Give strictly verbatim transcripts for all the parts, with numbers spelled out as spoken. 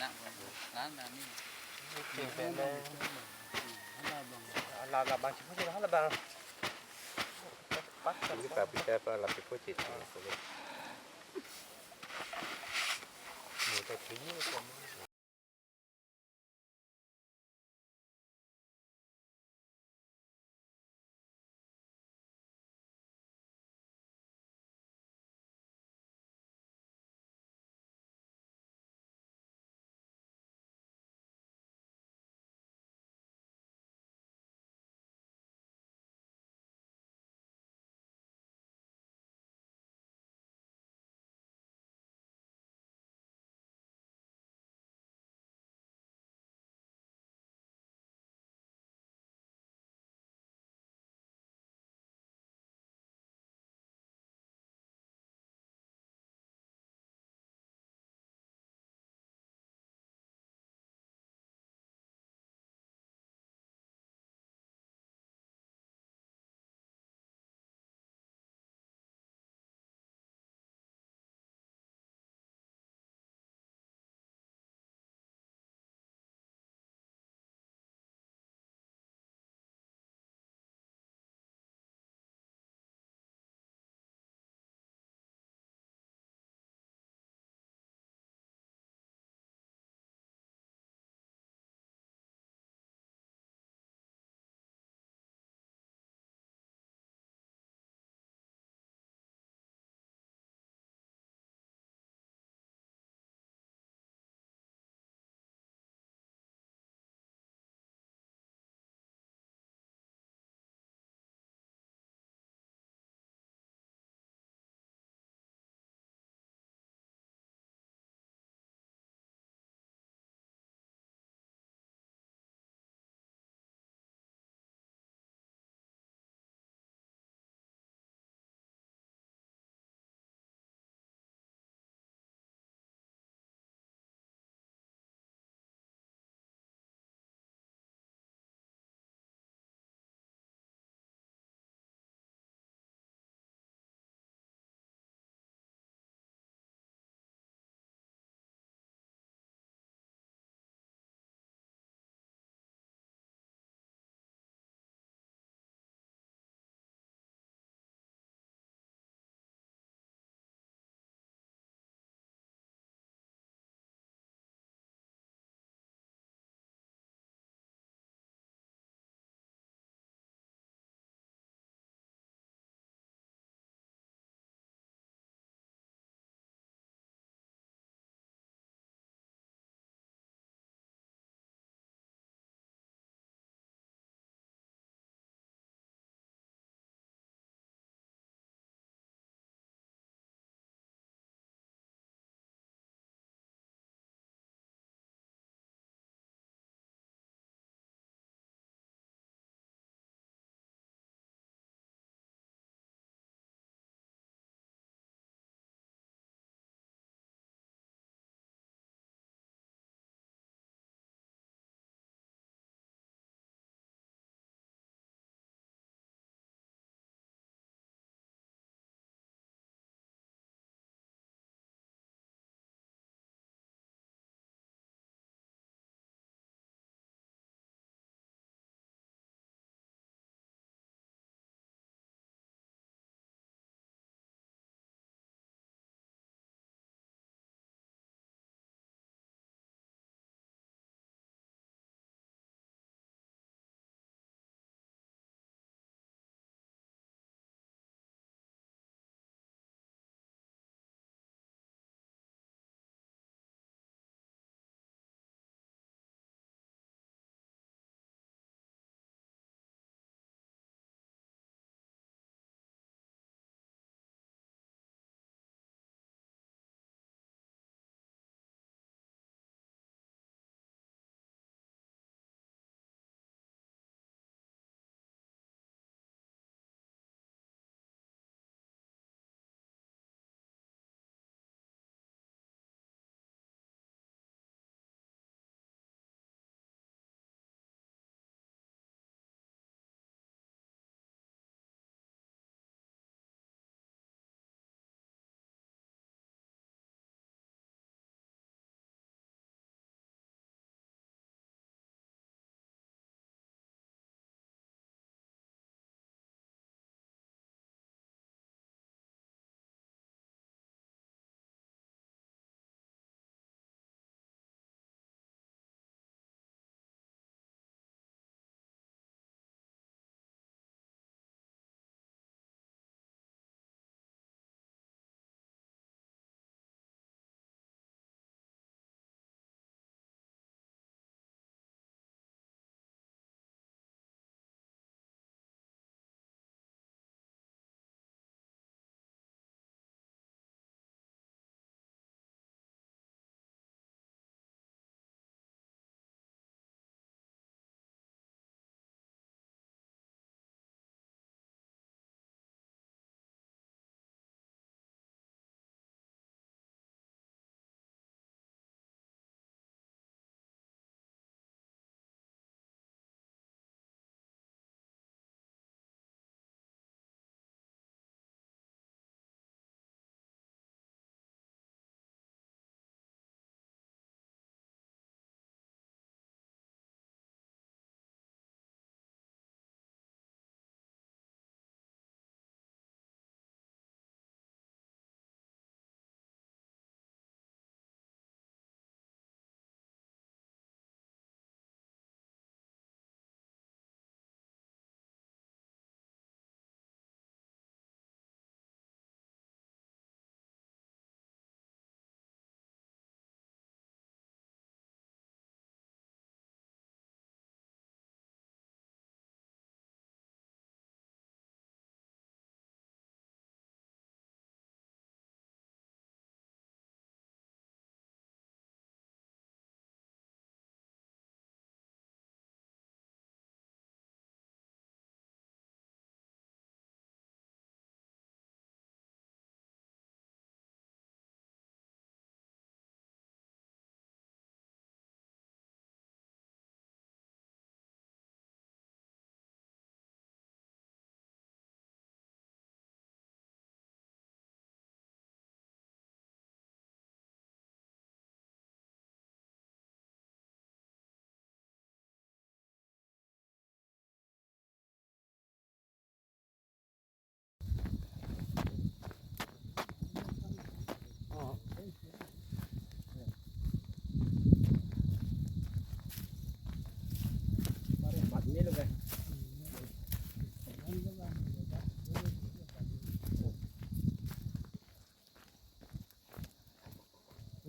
Ala, ala bang si puji, ala bang. Ini kapita apa, lapi puji.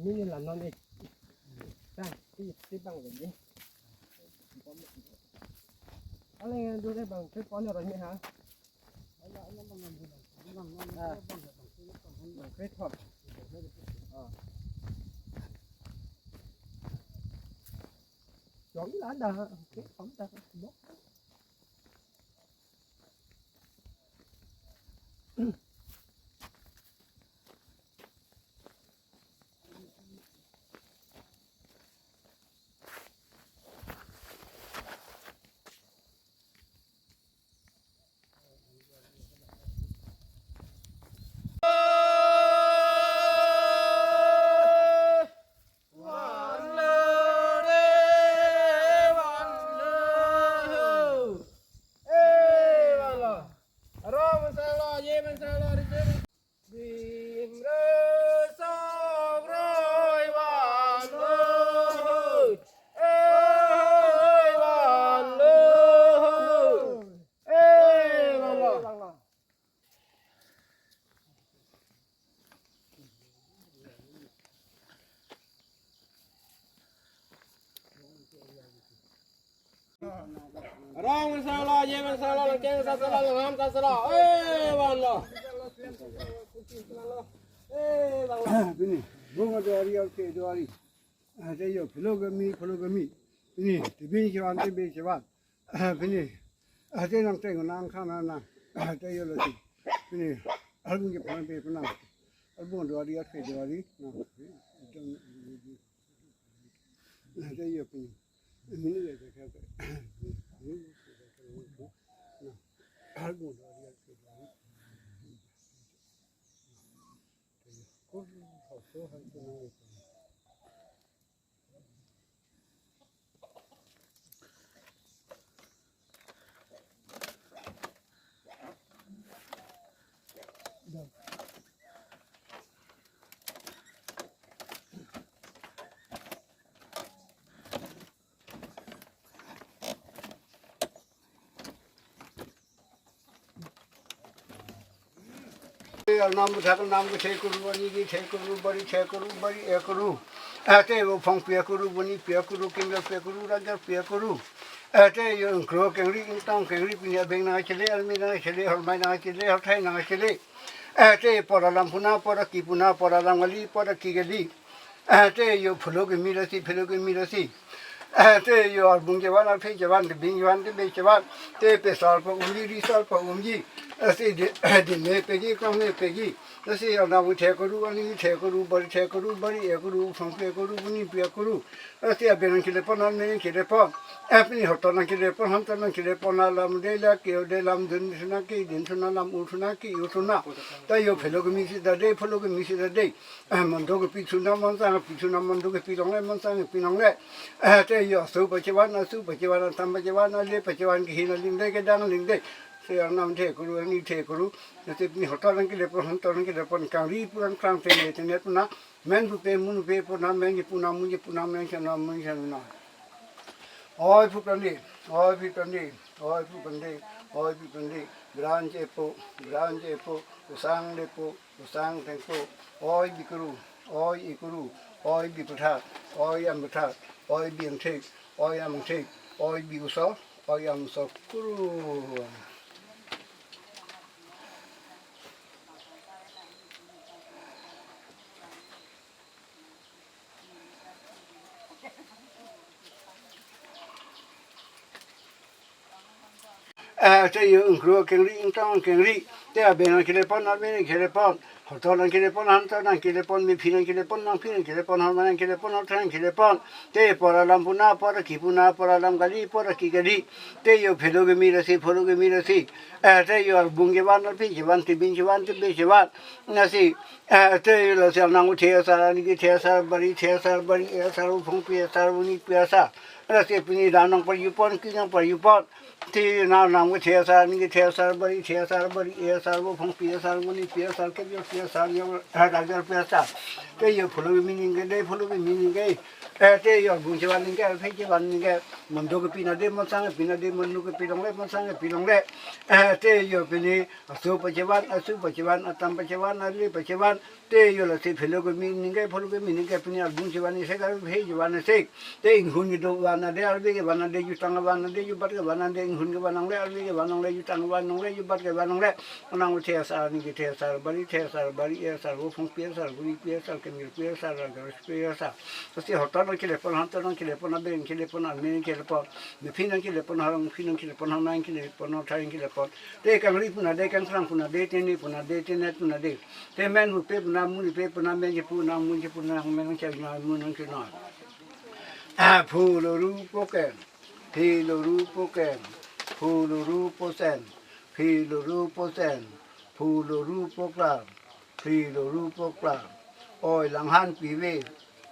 Mini la non ek. Tang, ti, ti bang lagi. Paling yang dulu bang, tu pon orang ni ha. Ah. Bang, kret hot. Ah. Jong ila ada, kret hot dah. Rong sala, jem sala, keng sala, ngam sala. Eh, vanlo. Eh, vanlo. Pini, bunga doari, oke doari. Ate yo, pologami, pologami. Pini, tebin chevan, tebin chevan. Pini, ate nang teng nang khana nang. Ate yo lasi. Pini, album ke phan pe phan. Album doari, oke doari. Nang. Ate yo, pini. Mini le ke ke. Album doari, oke doari. Arnam bethak arnam kethe kuru, ani kethe kuru, bari kethe kuru, bari e kuru. Ate vo phongpi e kuru, boni pi e kuru, kimla pi e kuru, rajar pi e kuru. Ate yo ingkro kengri, ingtong kengri, pini abeng nang chele, almi nang chele, hormai nang chele, horthai nang chele. Ate pora lam puna, pora ki puna, pora lam gali, pora ki gali. Ate yo phuluk imi lasi, phuluk imi lasi. Ate yo arbung jewan, arphe jewan, tebing jewan, tebe jewan. Te pesal pa umji, risal pa umji. Ate di, di me pegi, kang me pegi. Ate yo na mu the kuru, ani the kuru, bari the kuru, bari e kuru, phongpi e kuru, buni pi e kuru. Ate abeng nang chele pon, almi nang chele pon. Apni hoton nang chele pon, hanton nang chele pon, alam de la, ke de lam dun suna ke, din suna lam u suna ke, u suna. Ta yo phuluk imi si da de, phuluk imi si da de. Eh, mondo kepi suna, monsang kepi suna, mondo kepi longle, monsang kepi longle. Eh, te yo asu pachevan, asu pachevan, atam pachevan, ale pachevan, kehin aling de, kedang aling de. Se arnam the kuru, ani the kuru. Te pini hoton nang chele pon, hanton nang chele pon, kangri purang krang te ne te ne puna. Men pupe, mun pupe puna, men je puna, mun je puna, men chana, mun chana. Oi phu pandi, oi phu pandi, oi phu pandi, oi phu pandi. Bran che po, bran che po, usang le po, usang theng po. Oi bikuru, oi ikuru, oi biputhak, oi amputhak, oi biangthek, oi amangthek, oi biuso, oi amso kuru. Eh, te yo ingkro kengri, ingtong kengri. Te abeng nang chele pon, almi nang chele pon. Hoton nang chele pon, hanton nang chele pon, mephi nang chele pon, nangphi nang chele pon, hormai nang chele pon, horthai nang chele pon. Te pora lam puna, pora ki puna, pora lam gali, pora ki gali. Te yo phuluk imi lasi, phuluk imi lasi. Eh, te yo arbung jewan, arphe jewan, tebing jewan, tebe jewan. Lasi, eh, te yo lasi nang u the asar, ani kethe asar, bari the asar, bari e asar, u phongpi asar, buni pi asar. Lasi pini dam nang parju pon, ki nang parju pon. Te na nang u the asar, ani kethe asar, bari the asar, bari e asar, u phongpi asar, buni pi asar, kep yo pi asar, yo rajar pi asar. Te yo phulo kimi ningke, de phulo kimi ningke. Eh, te yo bung chevan ningke, arve chevan ningke. Mondo kepi nangde, monsang kepi nangde, mondo kepi longle, monsang kepi longle. Eh, te yo pini aso pachevan, asu pachevan, atam pachevan, arle pachevan. Te yo lasi phulo kimi ningke, phulo kimi ningke, pini arbung chevan isek, arve chevan isek. Te inghun kedo van nangde, arve kevan nangde, jutang kevan nangde, jubat kevan nangde, inghun kevan longle, arve kevan longle, jutang kevan longle, jubat kevan longle. Nang the asar, ningke the asar, bari the asar, bari asar, vophong pi asar, guri pi asar, kemir pi asar, garis pi asar. Lasi hoton nangkelepon, hoton nangkelepon, abeng nangkelepon, arme nangkelepon, mephin nangkelepon, harong phin nangkelepon, hangnang nangkelepon, hothai nangkelepon. Te kangri pu nangde, kangsrang pu nangde, tene pu nangde, tenet pu nangde. Te men hupe pu nang, mun hupe pu nang, men chepu nang, mun chepu nang, men nangchai nang, mun nangchai nang. Ah, phulo rupo ken, philo rupo ken, phulo rupo sen, philo rupo sen, phulo rupo klar, philo rupo klar. Oi langhan pive,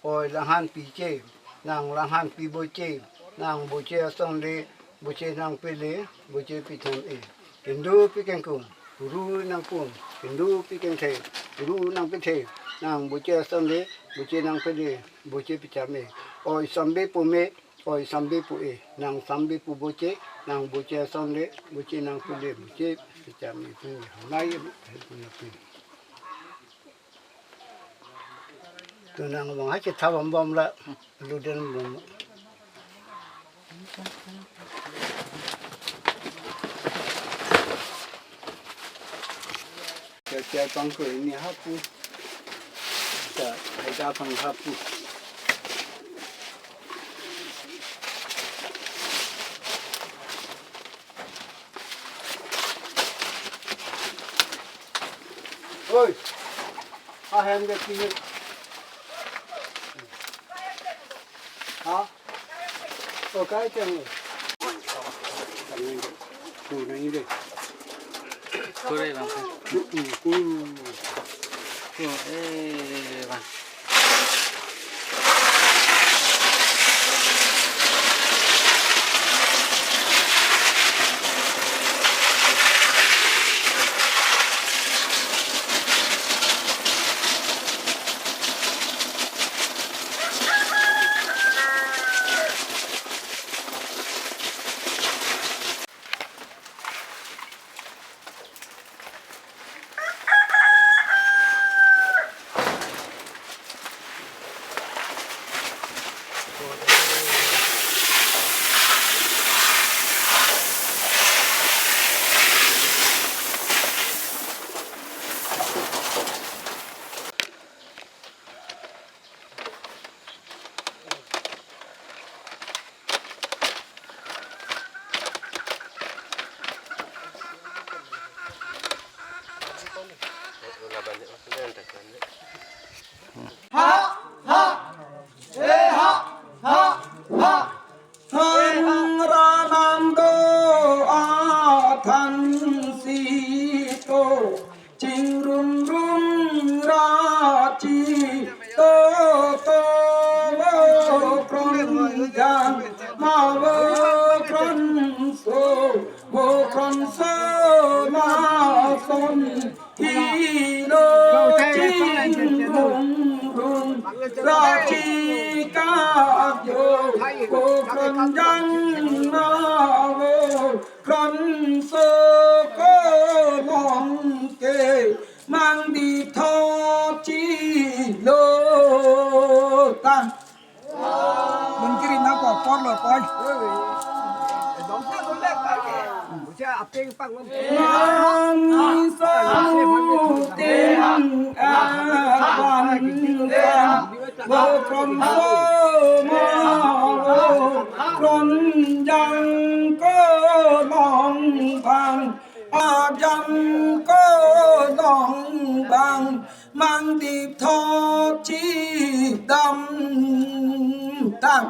oi langhan piche, nang langhan pi boche, nang boche asonle, boche nangpele, boche picham e. Kendo pi kengkung, ru nangpun, kendo pi kengthe, ru nangpethe, nang boche asonle, boche nangpele, boche picham e. Oi sambe pome, oi sambe pu e, nang sambe pu boche, nang boche asonle, boche nangpele, boche picham e. Pu hamai, pu napi. Tu nang bang ha chetha bom bom la, luden bom. Chair, chair pangko ini hapu. Cha, haida pang hapu. Oi. Ahem ke pini. Ha? O kai chang. Ku nang ide. Kurai bang. Ku, ku. Ku, eh, bang. Ha, ha, eh, ha, ha, ha. Than ranam do, a than sito. Chingrum rum ra chito to, vo kron jang ma vo kron so, vo kron so ma son hilo. Chingrum rum ra chikap jo, vo kron jang ma vo kron so ko long ke mang di tho chi lo ta. Mun kiri na ko por lo koi. Mang sa mu te hang a ban sa. Vo kron so ma vo kron jang ko long bang. Ajang ko long bang mang di tho chi dam tang.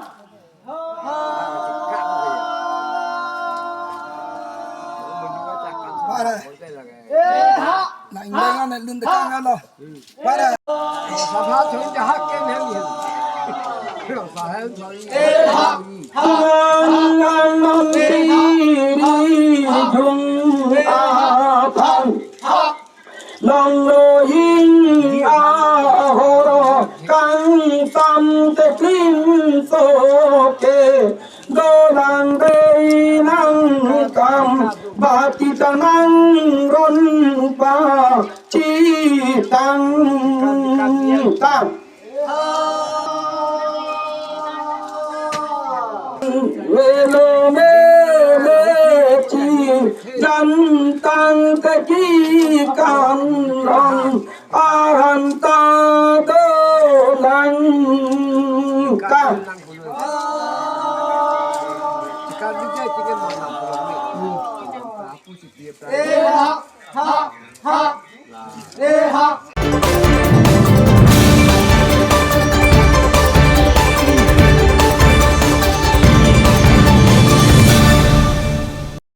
Para. Na ingleng an lun de kang alo. Para. Sabha thoi jahak ke nem hin. Sabha thoi. Hang hang hang hang hang. Long lo hing ahoro. Dolang dei nangkam bati ta nangron pachitang tang. Velo